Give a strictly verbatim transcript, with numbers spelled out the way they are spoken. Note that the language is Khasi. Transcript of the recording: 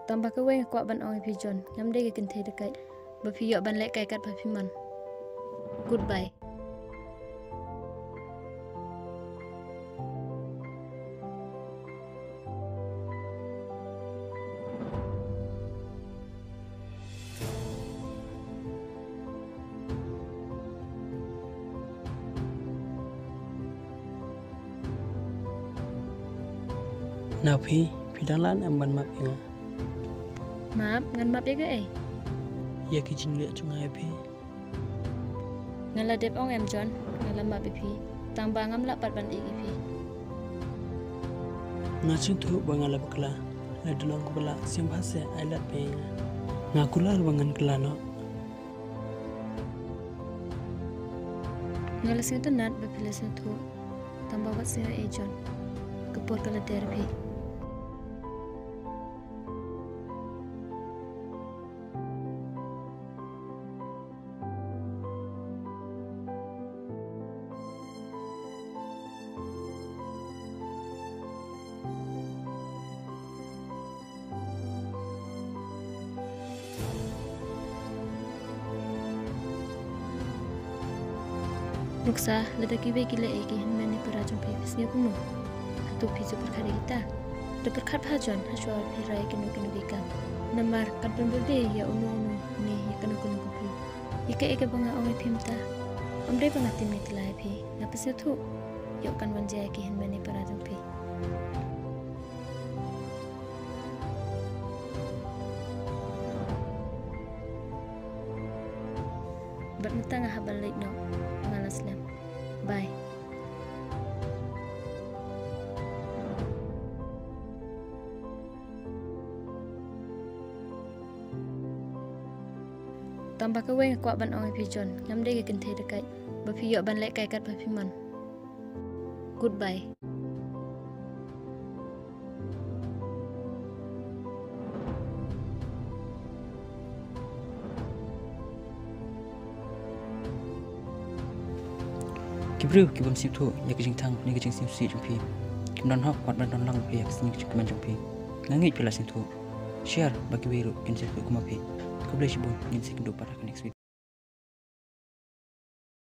Tang ba kawei nga kwah ban ong ïa phi John, ngam dei ka kynthei dakaid ba phi ïoh ban leh kai kat ba phi mon. Goodbye. Na phi, phi dang lah ne em ban map ïa nga? Map, ngan map ïa kaei? Ïa ki jingïaleh jong nga ïa phi. Nga la dep ong em John, nga la map ïa phi. Tang ba ngam lah pat ban ïeit ïa phi. Nga sngewthuh ba nga la bakla. Lada long kaba lah, sngewbha seh ai lad phi ïa nga. Nga kular ba ngan kylla noh. Nga la sngewtynnat ba phi la sngewthuh. Tang ba wat sngew ei John, ka por ka la der phi. Nuksa, lada kiwei ki leh ïa ki hynmen ne para jong phi, phi sngew kumno? Hato phi ju pyrkhat ïa kita? To pyrkhat bha John, ha shuwa phi rai kino kino ki kam. Namar kat ban bud ïa uno uno ne ïa kano kano ka phi. Ïa kaei kaba nga ong ïa phi mynta, ym dei ba nga tim ne tylla ïa phi. Nga pyrshang thuh ïoh kan wan jia ïa ki hynmen ne para jong phi. Bad mynta nga hap ban leit noh, nga la slem. Bye. Tang ba kawei nga kwah ban ong ïa phi John, ngam dei ka kynthei dakaid ba phi ïoh ban leh kai kat ba phi mon. Goodbye. Ki briew ki bym sngewthuh ïa ka jingthang ne ka jingsngewsih jong phi kim don hok wat ban don lang phi ha ka sngi ka jingkmen jong phi. Nga ngeit phi la sngewthuh. Sher ba kiwei ruh kin sngewthuh kum ma phi. Khublei shibun, ngin sa ïakynduh pat ha ka next video.